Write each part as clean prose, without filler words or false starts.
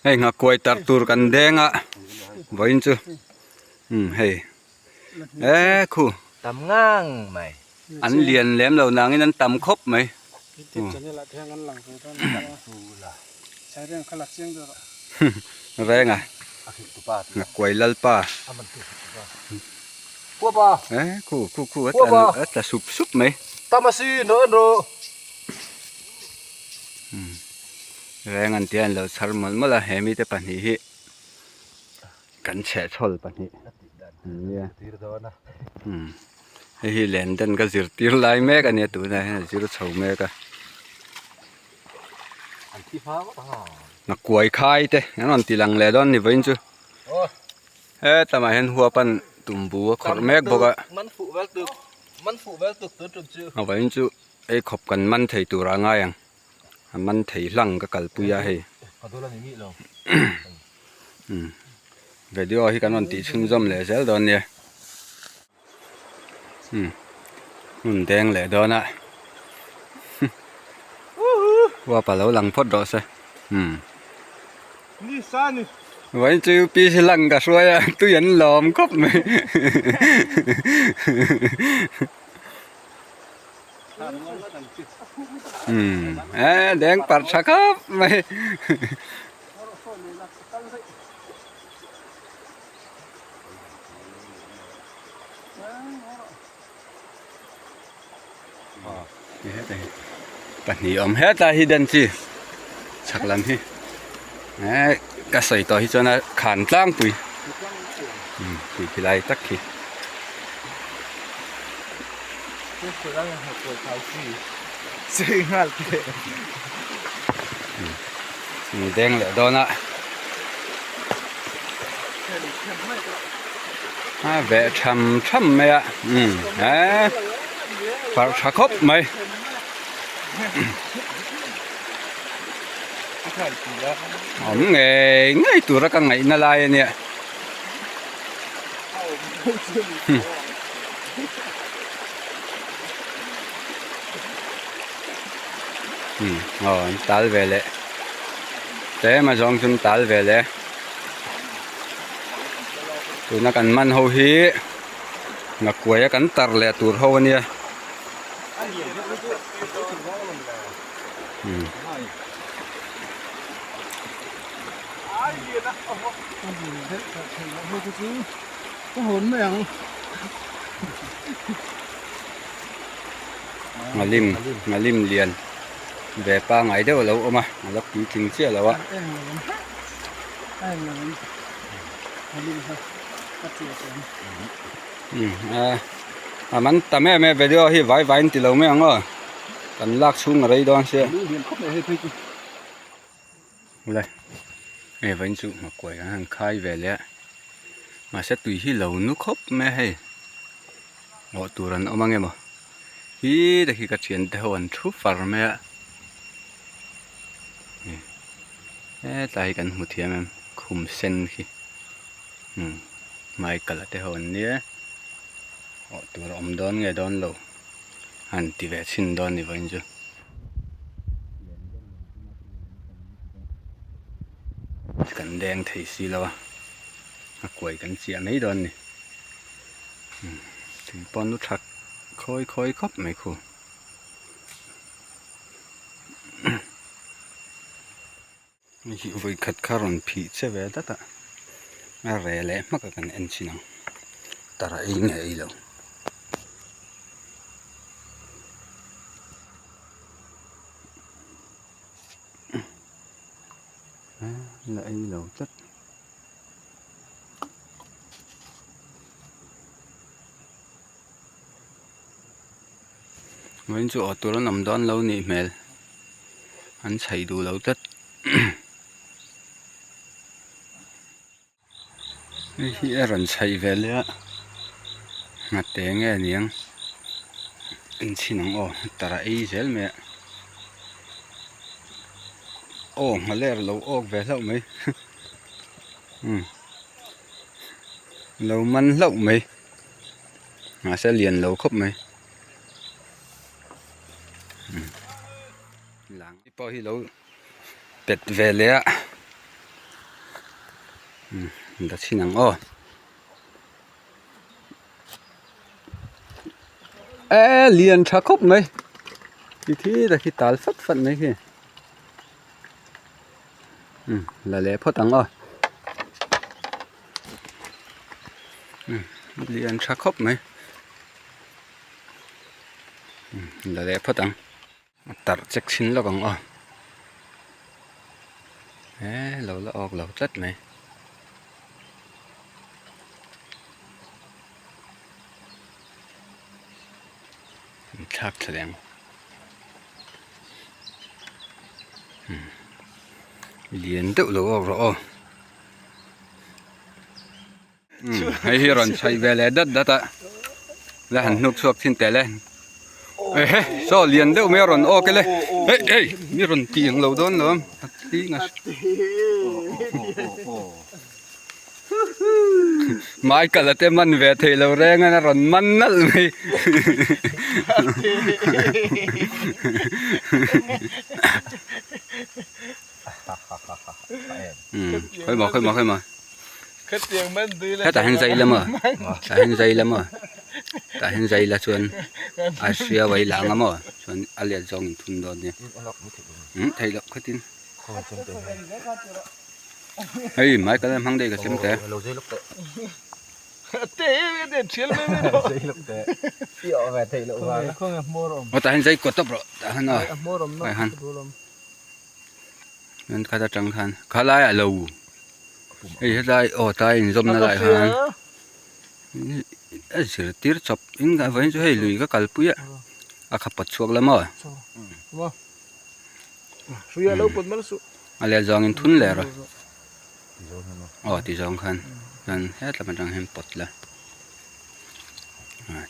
Hei nghakuai tar tur kan deng a vawiin chu umm hei e khu tam ngang mai an lian lem lo nangin an tam khawp mai renga nghakuai lalpa e khu khu khu a tla sup sup mai Reng an tia an lo chhar mawlh mawlh a he mite pahnih hi kan chhehchhawl pahnih an nia umm hei hi len den ka zirtir lai mek a nia tunah hian a zir chho mek a nghakuai khai te an rawn ti lang leh dawn ni vawiin chu hetlaiah hian huapan tumbu a khawrh mek bawk a a vawiin chu ei khawp kan man thei tur a ngai ang. A man thei hlang ka kalpui a hei umm video hi kan rawn tih chhunzawm leh zel dawn nia umm hmun deng leh dawn a huap a lo lang phawt rawh se umm vawiin chu UPC lang ka hruai a tui an lawm khawp mai. Umm eh deng parh tha khawp mai pahnih awm hetlai hi den chi chhak lam hi eh ka sawi tawh hi chuan a khan tlangpui umm tih khi lai tak khi. Deng leh dawn a a veh tham tham mai a umm eee parh tha khawp mai. Awm ngei ngei tura ka ngaihna lai a nia. Hmm aw an tal ve leh tlem a zawng chu an tal ve leh tuna kan man ho hi nghakuai a kan tar leh tur ho a nia hmm. Nghalim nghalim lian ve pangai deuh a lo awm a a la puitling chiah lo a. A man tam em em video hi vai vai an ti lo mai ang aw kan lak chhung a rei dawn sia. Ule hei vawiin chu nghakuai kan han khai ve leh a mahse tui hi lo nu khawp mai a hei awh tur an awm ang emaw hi te khi ka thian te ho an thu far mai a hetlai hi kan hmu thiam em khum sen khi umm Michael a te ho an nia awh tur a awm dawn nge dawn lo han ti ve chhin dawn ni vawiin chu. Kan deng thei si lo a a kuai kan chiah mai dawn a ni tui pawh nu that khawi khawi khawp mai khu hei hi vawi khat kha rawn phih che ve dat a a reh leh hmak a kan en chin ang tara ei nge ei lo. La ei lo tlat. Vawiin chu aw tur an awm dawn lo nih hmel an chhaih duh lo tlat. Hei hi a rawn chhaih ve leh a nghate nge aniang en chhin ang aw tara ei zel mai a aw nghaler lo awk ve hlauh mai umm lo man hlauh mai mahse a lian lo khawp mai umm lang pawh hi lo pet ve leh a. Umm la chhin ang aw. E lian tha khawp mai ti thi ta khi tal fat fat mai khi umm la leh phawt ang aw umm lian tha khawp mai umm la leh phawt ang. A tarh chek chhin lawk ang aw he lo la awk lo tlat mai an thlak thla leh ang umm lian deuh lo awk rawh aw umm hei hi rawn chhaih ve leh dat dat a la han hnuk chhuak thin teh le ehe saw lian deuh mai a rawn awk e le hei hei mi rawn tih ang lo dawn lo a tling a Michael a te man ve thei lo reng a rawn man nalh mai Khawi maw khawi maw khawi maw Hetah hian zai la maw tah hian zai la maw tah hian zai la chuan a hria vai la anga maw chuan a let zawng in thun dawn nia umm theih loh khatin hei Michael a hmang daih ka chem te. Aw tah hian zai kawt tawp rawh tah hian aw tah hian. Chuan khat atang khan khalai a lo hei hetlai aw tlai inzawmna lai khan a zirtir chawp in a vawiin chu hei lui ka kalpui a a kha pawt chhuak la maw a leh zawngin thun leh rawh aw ti zawng khan chuan hetlam atang hian pawt la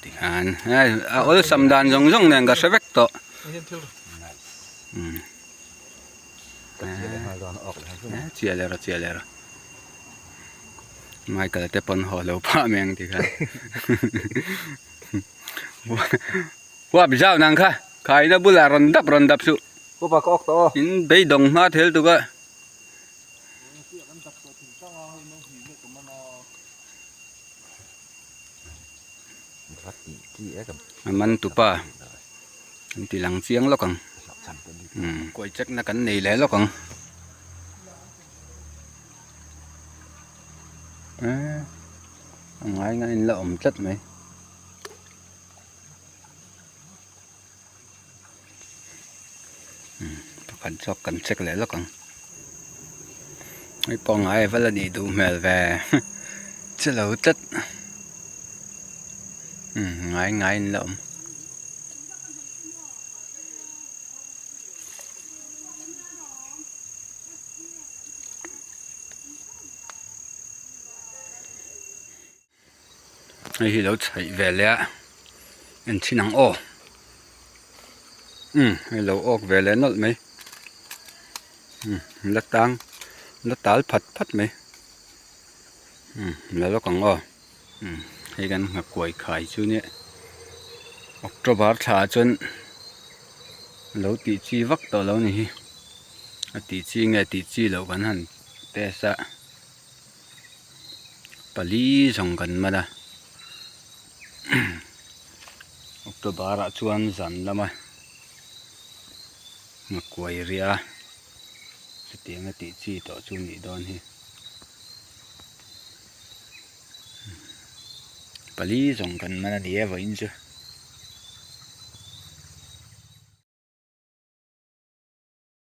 tikhan a awlsam dan zawng zawng nen ka hre vek tawh. Chiah leh rawh chiah leh rawh Michael te pawn haw lo phah mai ang tikhan huap zau nang kha khaina bulah rawn dap rawn dap suh in beidawng hma thel tuk a. A man tupa. An ti lang chiang lawk ang umm kuai check na kan nei leh lawk ang eee a ngai ngai in la awm tlat mai umm pakhat zawk kan check leh lawk ang hei pawh ngai a va la nih duh hmel ve che lo tlat umm ngai ngai in la awm. Hei hi lo chhaih ve leh a en chhin ang aw umm hei lo awk ve leh nawlh mai umm la tang la tal phat phat mai umm la lawk ang aw umm hei kan nghakuai khai chu nia October thla ah chuan lo tih chi vak tawh lo ni hi a tih chi nge tih chi loh kan han test a. Pali zawng kan man a October ah chuan zan lama nghakuai ria chutiang a tih chi tawh chu nih dawn hi pali zawng kan man a ni e vawiin chu.